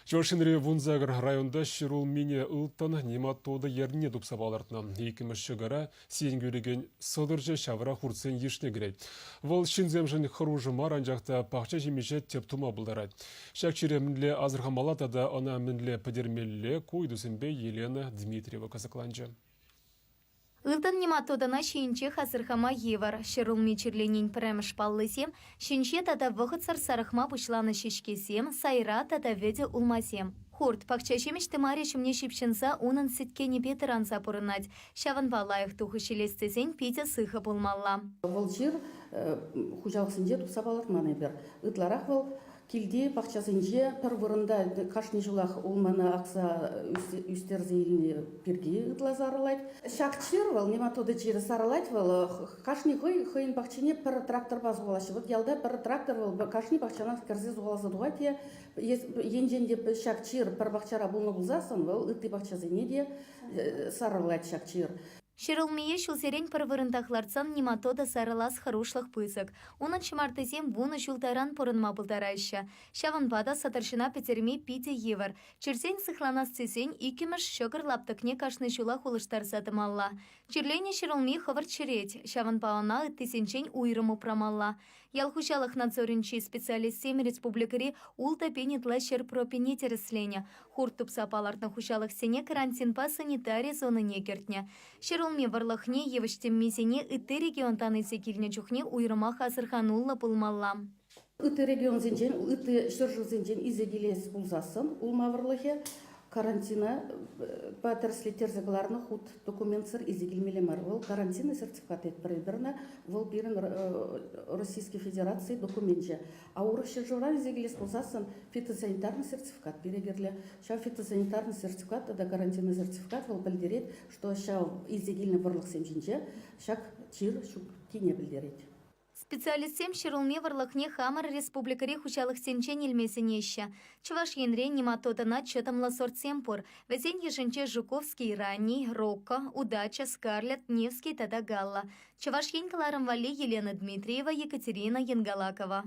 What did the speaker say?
Чӑваш Енри 18 районта ҫӗрулмине ылтӑн нематода ернине тупса палӑртнӑ. Иккӗмӗш ҫӑкӑра сиен кӳрекен сӑтӑрҫӑ ҫавра хуртсен йышне кӗрет. Вӑл ҫынсемшӗн хӑрушӑ мар, анчах та пахча ҫимӗҫе тӗп тума пултарать. Ҫак чире мӗнле асӑрхамалла тата ӑна мӗнле пӗтермелле, ку ыйтусемпе Елена Дмитриева кӑсӑкланчӗ. Ылтӑн нематодӑна ҫийӗнчех асӑрхама йывӑр. Ҫӗрулми чирленин пӗрремӗш паллисем ҫинҫе тата вӑхӑтсӑр сарӑхма пуҫланӑ ҫеҫкесем, сайра тата вӗтӗ улмасем. Хурт пахча-ҫимӗҫ тымарӗ ҫумне ҫыпҫӑнса унӑн сӗткенӗпе тӑранса пурӑнать. Ҫавӑнпа лайӑх тухӑҫ илес тесен питӗ сыхӑ пулмалла. Вӑл чир хуҫалӑхсенче тупса палӑртман эпир. Ытларах вӑл Килти пахчасенче пӗр вырӑнта кашни ҫулах улмана акса ӳстерсе илни пирки ытла сарӑлать. Ҫак чир вӑл, нематода чирӗ сарӑлать вӑл, кашни хӑй хӑйӗн пахчине пӗр тракторпа сухалаҫҫӗ. Вот ялта пӗр трактор вӑл кашни пахчанах кӗрсе сухаласа тухать те, енчен те ҫак чир пӗр пахчара пулнӑ пулсассӑн вӑл ытти пахчасене те сарӑлать ҫак чир. Ҫӗрулмие ҫулсерен пӗр вырӑнтах лартсан нематода сарӑлас хӑрушлӑх пысӑк. Унӑн ҫӑмартисем 10 ҫул таран пурӑнма пултараҫҫӗ. Ҫавӑнпа та сӑтӑрҫӑна пӗтерме питӗ йывӑр. Чирсен сыхланас тесен иккӗмӗш ҫӑкӑр лаптӑкне кашни ҫулах улӑштарса тӑмалла. Чирленӗ ҫӗрулми хӑвӑрт ҫӗрет, ҫавӑнпа ӑна ыттисенчен уйрӑм упрамалла. Ял хуҫалӑх надзорӗнчи специалистсем республикӑри 6 000 ытла ҫӗр пробине тӗрӗсленӗ. Хурт тупса палӑртнӑ хуҫалӑхсене карантинпа санитари зонине кӗртнӗ. Ҫӗрулми вӑрлӑхне, йывӑҫ тӗммисене ытти регионтан илсе килнӗ чухне уйрӑмах асӑрхануллӑ пулмалла. Ытти регионсенчен, ытти ҫӗршывсенчен илсе килес пулсассӑн улма вӑрлӑхӗ карантина тӗрӗслеттерсе кӑларнӑ хут документсӑр илсе килмелле мар. Вӑл карантинный сертификат тетпӗр эпир ӑна. Вӑл пирӗн Российской Федераци докуменчӗ. А урӑх ҫӗршывран илсе килес пулсассӑн фитосанитарный сертификат пире кирлӗ. Ҫав фитосанитарный сертификат тата карантинный сертификат вӑл пӗлтерет, что ҫав илсе килнӗ вӑрлӑхсем ҫинче ҫак чир ҫуккине пӗлтерет. Специалистсем ҫӗрулми вӑрлӑхне хамӑр республикӑри хуҫалӑхсенчен илме сӗнеҫҫӗ. Чӑваш Енре нематодӑна чӑтӑмлӑ сортсем пур. Вӗсен йышӗнче Жуковский ранний, Рокко, Удача, Скарлетт, Невский тата Галла. Чӑваш Ен кӑларӑм валли Елена Дмитриева, Екатерина Янгалакова.